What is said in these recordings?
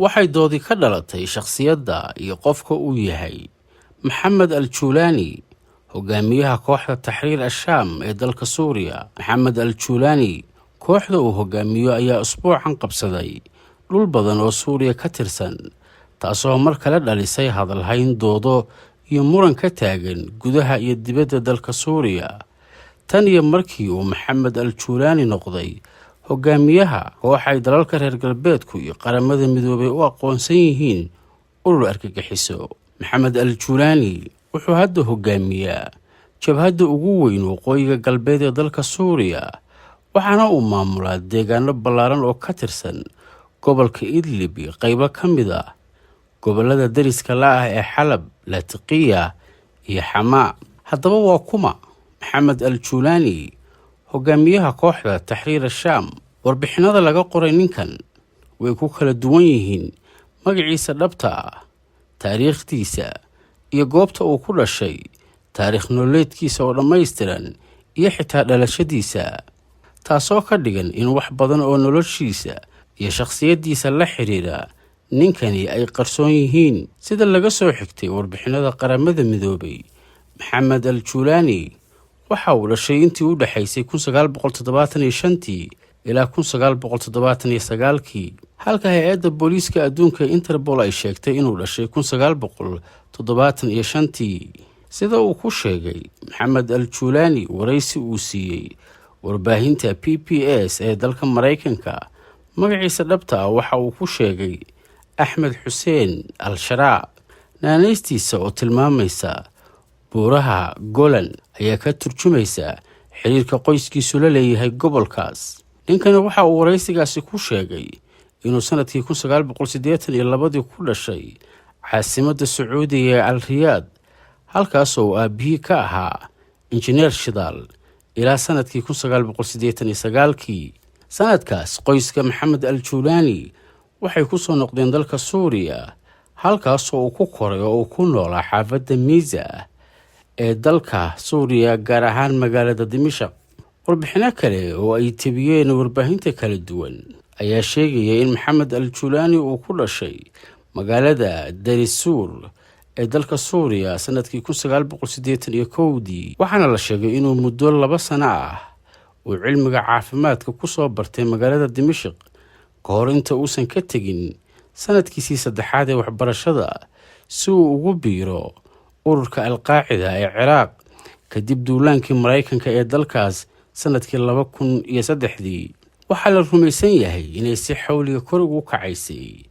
Waxay doodi ka dhalatay shakhsiyadda iyo qofka uu yahay Maxamed al Juulaani, hogaamiyaha kooxda Taxriir Ashaam ee dalka Suuriya. Maxamed al Juulaani kooxda uu hogaamiyo ayaa usbuucan qabsaday dhul badan oo Suuriya ka tirsan, taasoo mar kale dhalisay hadalhayn, doodo iyo muran ka taagan gudaha iyo dibadda dalka Suuriya. Tan iyo markii uu Maxamed al Juulaani noqday hogaamiyaha kooxay dalalka reer galbeedku iyo Qaramada Midoobay u aqoonsan yihiin urur argagixiso, Maxamed al Juulaani wuxuu hadda hogaamiyaa jabhadda ugu weyn waqooyiga galbeed ee dalka Suuriya, waxaana uu maamulaa deegaano ballaaran oo ka tirsan gobolka Idlib iyo qaybo ka mid ah gobolada deriska la ah ee Xalab, Laatiqiya iyo Xamaa. Haddaba waa kuma Maxamed al Juulaani, hogaamiyaha kooxda Taxriir Ashaam? Warbixinada laga qoray ninkan way ku kala duwan yihiin magaciisa dhabta ah, taariikhdiisa iyo goobta uu ku dhashay, taariikh nololeedkiisa oo dhammaystiran iyo xitaa dhalashadiisa, taasoo ka dhigan in wax badan oo noloshiisa iyo shakhsiyaddiisa la xidhiidha ninkani ay qarsoon yihiin. Sida laga soo xigtay warbixinada Qaramada Midoobay, Maxamed al Juulaani waxa uu dhashay intii u dhexaysay 1975-tii ilaa 1979-kii, halka hay-adda booliiska adduunka Interpol ay sheegtay inuu dhashay 1975-tii. Sida uu ku sheegay Maxamed al Juulaani waraysi uu siiyey warbaahinta PBS ee dalka Maraykanka, magaciisa dhabta ah waxa uu ku sheegay Axmed Xuseen al Sharaa. Naanaystiisa oo tilmaamaysa buuraha Golan ayaa ka turjumaysa xiriirka qoyskiisu la leeyahay gobolkaas. Ninkani waxa uu waraysigaasi ku sheegay inuu sanadkii 1982-dii ku dhashay caasimadda Sacuudiga ee Al Riyaad, halkaasoo uu aabbihii ka ahaa injineer shidaal ilaa sanadkii 1989-kii. Sanadkaas qoyska Maxamed al Juulaani waxay ku soo noqdeen dalka Suuriya, halkaasoo uu ku koray oo uu ku noolaa xaafadda Miisa ee dalka Suuriya, gaar ahaan magaalada Dimishaq. Warbixino kale oo ay tebiyeen warbaahinta kala duwan ayaa sheegaya in Maxamed al Juulaani uu ku dhashay magaalada Darisuur ee dalka Suuriya sanadkii 1981-dii, waxaana la sheegay inuu muddo 2 sano ah uu cilmiga caafimaadka kusoo bartay magaalada Dimashik ka hor inta uusan ka tegin sanadkiisii saddexaad ee waxbarashada si uu ugu biiro ururka Alqaacida ee Ciraaq kadib duulaankii Maraykanka ee dalkaas sanadkii 2003-dii. Waxaa la rumaysan yahay inay si xawliga kor ugu kacaysay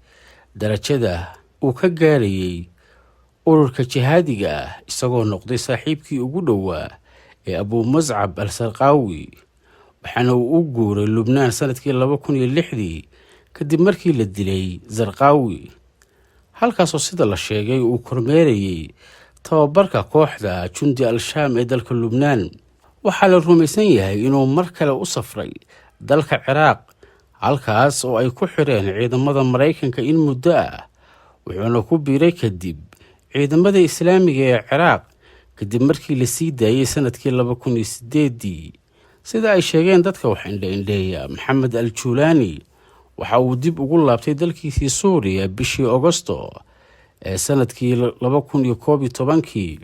darajada uu ka gaarayay ururka jihaadiga ah, isagoo noqday saaxiibkii ugu dhowaa ee Abuu Muscab al Sarqaawi, waxaana uu u guuray Lubnaan sanadkii 2006-dii kadib markii la dilay Zarqaawi, halkaasoo sida la sheegay uu kormeerayay tababarka kooxda Jundi al-Shaam ee dalka Lubnaan. Waxaa la rumaysan yahay inuu mar kale u safray dalka Ciraaq, halkaas oo ay ku xireen ciidamada Maraykanka in muddo ah, wuxuuna ku biiray kadib ciidamada Islaamiga ee Ciraaq kadib markii la sii daayey sanadkii 2008-dii. Sida ay sheegeen dadka wax indha-indheeya, Maxamed al Juulaani waxa uu dib ugu laabtay dalkiisii Suuriya bishii Ogosto ee sanadkii 2011-kii,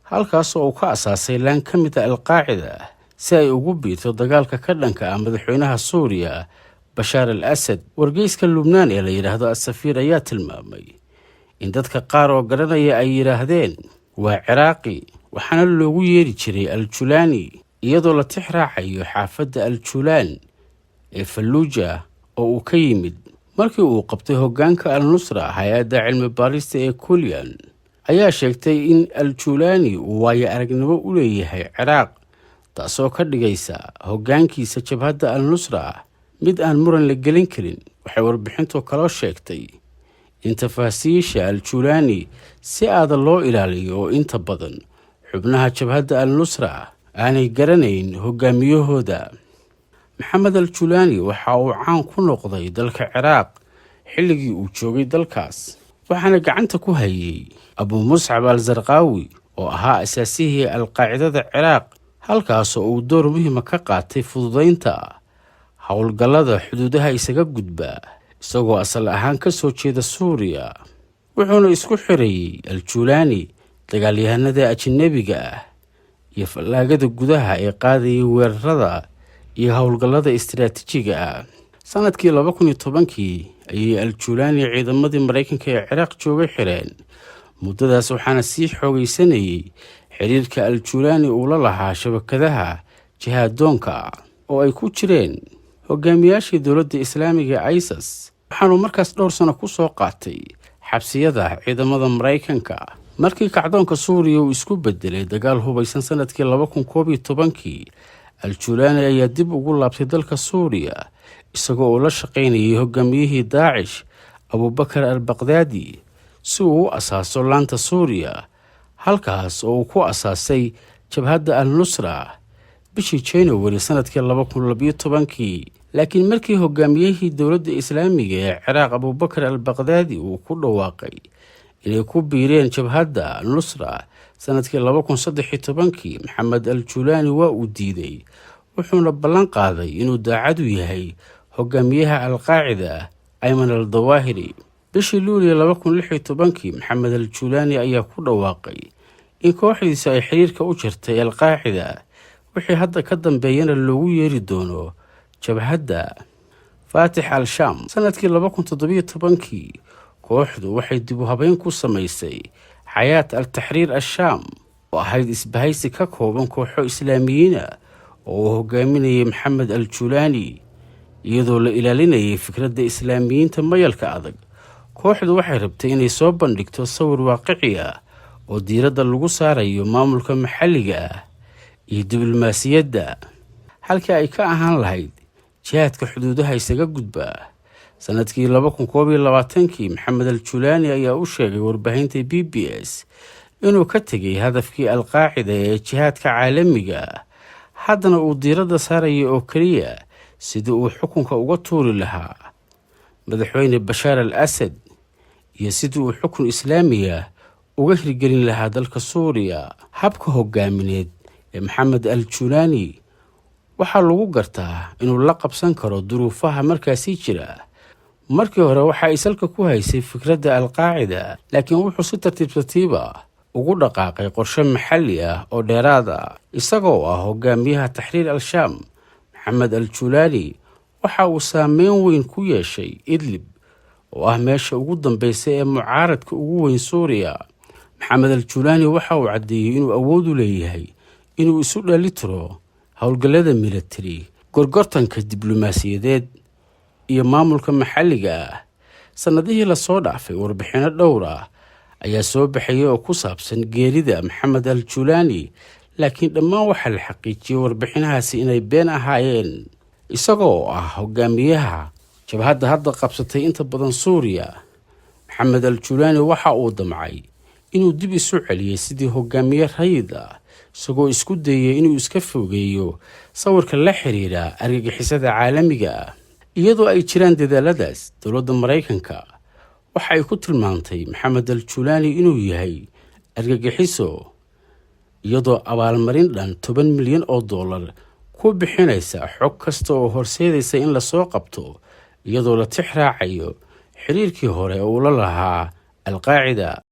halkaasoo uu ka asaasay laan ka mid ah Alqaacida si ay ugu biirto dagaalka ka dhanka ah madaxweynaha Suuriya Bashaar al Asad. Wargeyska Lubnaan ee la yidhaahdo Asafiir ayaa tilmaamay in dadka qaar oo garanaya ay yidhaahdeen waa Ciraaqi, waxaana loogu yeeri jiray al Julaani, iyadoo la tix raacayo xaafadda al Julaan ee Falluuja oo uu ka yimid. Markii uu qabtay hoggaanka Al Nusra, hay-adda cilmi baarista ee Kulian ayaa sheegtay in al Julaani uu waayo aragnimo u leeyahay Ciraaq, taasoo ka dhigaysa hoggaankiisa jabhadda Al Nusra mid aan muran la gelin karin. Waxay warbixintu kaloo sheegtay in tafaasiisha al Julaani si aada loo ilaaliyo oo inta badan xubnaha jabhadda Al Nusra aanay garanayn hogaamiyahooda. Maxamed al Julaani waxa uu caan ku noqday dalka Ciraaq xilligii uu joogay dalkaas, waxaana gacanta ku hayay Abuu Muscab al Zarqaawi oo ahaa asaasihii Alqaacidada Ciraaq, halkaasoo uu door muhiima ka qaatay fududaynta howlgallada xuduudaha isaga gudba. Isagoo asal ahaan ka soo jeeda Suuriya, wuxuuna isku xirayey Al-Juulaani dagaalyahanada ajanabiga ah iyo fallaagada gudaha ee qaadayay weerarada iyo howlgallada istiraatiijiga ah. Sanadkii 2010-kii ayay Al-Juulaani ciidamadii Maraykanka ee Ciraaq joogay xireen. Muddadaas waxaana sii xoogaysanayay xiriirka Al-Juulaani uu la lahaa shabakadaha jihaadoonka, oo ay ku jireen hogaamiyaashii dowladda Islaamiga ee ISIS. Waxaanuu markaas dhowr sano ku soo qaatay xabsiyada ciidamada Maraykanka. Markii kacdoonka Suuriya uu isku bedelay dagaal hubaysan sanadkii 2011-kii, Al-Juulaani ayaa dib ugu laabtay dalka Suuriya, isagoo uu la shaqaynayay hogaamiyihii Daacish, Abubakar al Baqdaadi, si uu u asaaso laanta Suuriya, halkaas oo uu ku asaasay Jabhadda Al Nusra bishii January sanadkii 2012-kii. Laakiin markii hogaamiyihii dowladda Islaamiga ee Ciraaq, Abubakar al Baqdaadi, uu ku dhawaaqay inay ku biireen Jabhadda Al Nusra sanadkii 2013-kii, Maxamed al Juulaani waa uu diiday, wuxuuna ballan qaaday inuu daacad u yahay hogaamiyaha Alqaacida, Ayman al Dawaahiri. Bishii Luuliya 2016-kii, Maxamed al Juulaani ayaa ku dhawaaqay in kooxdiisa ay xiriirka u jirtay Alqaacida, wixii hadda ka dambeeyana loogu yeeri doono Jabhadda Faatix al Shaam. Sanadkii 2017-kii, kooxdu waxay dib u habeyn ku samaysay Xayaat al Taxriir al-Shaam, oo ahayd isbahaysi ka kooban kooxo Islaamiyiina oo uu hogaaminayay Maxamed al Juulaani, iyadoo la ilaalinayay fikradda Islaamiyiinta mayalka adag. Kooxdu waxay rabtay inay soo bandhigto sawir waaqici ah oo diiradda lagu saarayo maamulka maxalliga ah iyo diblomaasiyadda, halkii ay ka ahaan lahayd jihaadka xuduudaha isaga gudba. Sanadkii 2021-kii, Maxamed al Julaani ayaa u sheegay warbaahinta PBS inuu ka tegay hadafkii Alqaacida ee jihaadka caalamiga ah, haddana uu diiradda saaraya oo keliya sidii uu xukunka uga tuuri lahaa madaxweyne Bashaar al Asad iyo sidii uu xukun Islaamiya uga hirgelin lahaa dalka Suuriya. Habka hogaamineed ee Maxamed al Julaani waxaa lagu gartaa inuu la qabsan karo duruufaha markaasi jira. Markii hore waxa ay salka ku haysay fikradda Alqaacida, laakiin wuxuu si tartiib tartiiba ugu dhaqaaqay qorshe maxalli ah oo dheeraad ah. Isagoo ah hogaamiyaha Taxriir al-Shaam, Maxamed al Julaani waxa uu saameyn weyn ku yeeshay Idlib, oo ah meesha ugu dambeysa ee mucaaradka ugu weyn Suuriya. Maxamed al Julaani waxa uu caddeeyey inuu awood u leeyahay inuu isu dheelitiro howlgallada militari, gorgortanka diblomaasiyadeed iyo maamulka maxalliga ah. Sannadihii lasoo dhaafay, warbixinno dhowr ah ayaa soo baxayay oo ku saabsan geerida Maxamed al Julaani, laakiin dhammaan waxaa la xaqiijiyey warbixinahaasi inay been ahaayeen. Isagoo ah hogaamiyaha jabhadda hadda qabsatay inta badan Suuriya, Maxamed al Julaani waxa uu damcay inuu dib isu celiyey sidii hogaamiye rayid ah, isagoo isku dayay inuu iska fogeeyo sawirka la xiriira argagixisada caalamiga ah. Iyadoo ay jiraan dadaaladaas, dowladda Maraykanka waxa ay ku tilmaantay Maxamed al Julaani inuu yahay argagixiso, iyadoo abaalmarin dhan 10 milyan oo dollar ku bixinaysa xog kasta oo horseedaysa in lasoo qabto, iyadoo la tix raacayo xiriirkii hore oo uu la lahaa Alqaacida.